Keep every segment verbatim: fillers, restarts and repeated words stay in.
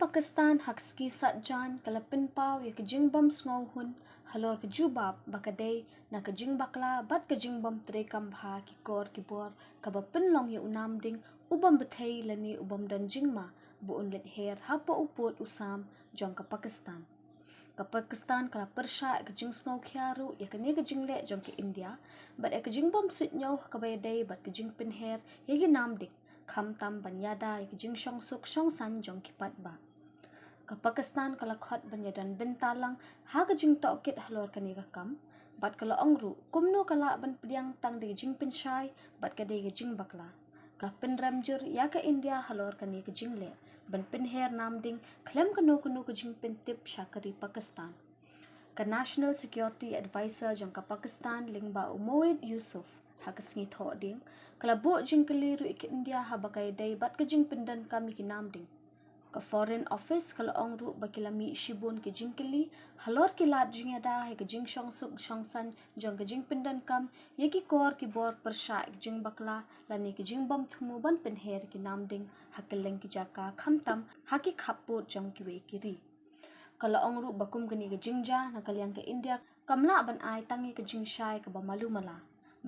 Pakistan ha ka sngi Saitjaiñ ka la pynpaw ïa ka jingbym sngewhun halor ka jubab ba ka dei na ka jingbakla bad ka jingbym treikam bha ki kor ki bor kaba pynlong ïa u namding u bym bthei lane u bym don jingma ba un leit her hapoh u pud u sam jong ka Pakistan. Ka Pakistan ka la pyrshah ïa ka jingsngewkhia ruh ïa kane ka jingleh jong ka India bad ïa ka jingbym suidñiew ha kaba ïadei bad ka jingpynher ïa ki namding, khamtam ban ïada ïa ka jingshongsuk shongsaiñ jong ki paidbah. Ka Pakistan ka la khot ban ïadon bynta lang ha ka jingtohkit halor kane ka kam bad ka la ong ruh kumno ka lah ban pdiang tang da ka jingpynshai bad ka dei ka jingbakla. Ka la pynrem jur ïa ka India halor kane ka jingleh ban pynher namding khlem kano kano ka jingpyntip sha ka ri Pakistan. Ka National Security Advisor jong ka Pakistan lyngba u Moeed Yusuf ha ka sngi Thohdieng ka la buh jingkylli ruh ïa ka India ha ba ka ïadei bad ka jingpyndonkam ïa ki namding. Ka Foreign Office ka la ong ruh ba ki la mih shibun ki jingkylli halor ki lad jingïada ha ka jingshongsuk shongsaiñ jong ka jingpyndonkam ïa ki kor ki bor pyrshah ïa ka jingbakla lane ka jingbym thmu ban pynher ki namding ha kylleng ki jaka khamtam ha ki khappud jong kiwei ki ri. Ka la ong ruh ba kum kane ka jingjia na ka liang ka India kam lah ban ai tang ïa ka jingshai kaba malu mala.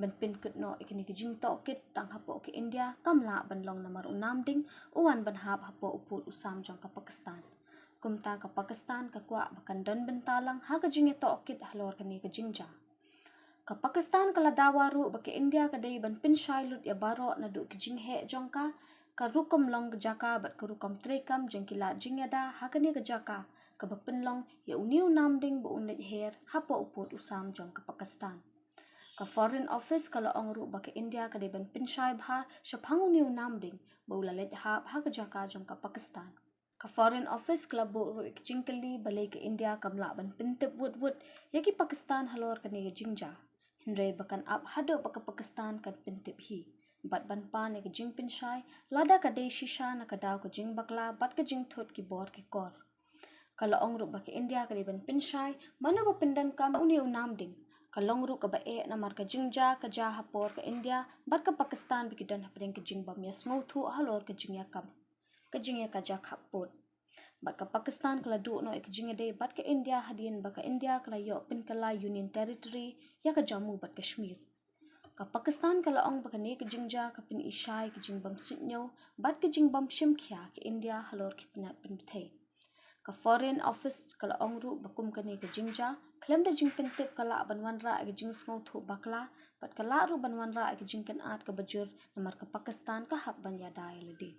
Ban pynkut noh ïa kane ka jingtohkit tang hapoh ka India kam lah ban long namar u namding u wan ban hap hapoh u pud u sam jong ka Pakistan. Kumta ka Pakistan ka kwah ba kan don bynta lang ha ka jingïatohkit halor kane ka jingjia. Ka Pakistan ka la dawa ruh ba ka India ka dei ban pynshai lut ïa baroh naduh ki jingheh jong ka, ka rukom long ka jaka bad ka rukom treikam jong ki lad jingïada ha kane ka jaka kaba pynlong ïa une u namding ba un leit her hapoh u pud u sam jong ka Pakistan. Ka Foreign Office ka la ong ruh ba ka India ka dei ban pynshai bha shaphang une u namding ba u la leit hap ha ka jaka jong ka Pakistan. Ka Foreign Office ka la buh ruh ïa ka jingkylli balei ka India kam lah ban pyntip wut wut ïa ki Pakistan halor kane ka jingjia. Hynrei ba kan ap haduh ba ka Pakistan kan pyntip hi. Bad ban pan ïa ka jingpynshai lada ka dei shisha na ka daw ka jingbakla bad ka jingthut ki bor ki kor. Ka la ong ruh ba ka India ka dei ban pynshai mano ba pyndonkam une u namding. Ka long ruh kaba eh namar ka jingjia ka jia ha por ka India bad ka Pakistan ba ki don hapdeng ka jingbym ïasngewthuh halor ka jingïakam, ka jingïakajia khappud. Bad ka Pakistan ka la duh noh ïa ka jingïadei bad ka India hadien ba ka India ka la ïoh pynkylla Union Territory ïa ka Jammu bad Kashmir. Ka Pakistan ka la ong ba kane ka jingjia ka pyni shai ka jingbym suidñiew bad ka jingbym shim khia ka India halor ki tnat pynbthei. Ka Foreign Office ka la ong ruh ba kum kane ka jingjia khlem da jingpyntip ka lah ban wanrah ïa ka jingsngewthuh bakla bad ka lah ruh ban wanrah ïa ka jingkynad kaba jur namar ka Pakistan ka hap ban ïada ïa lade.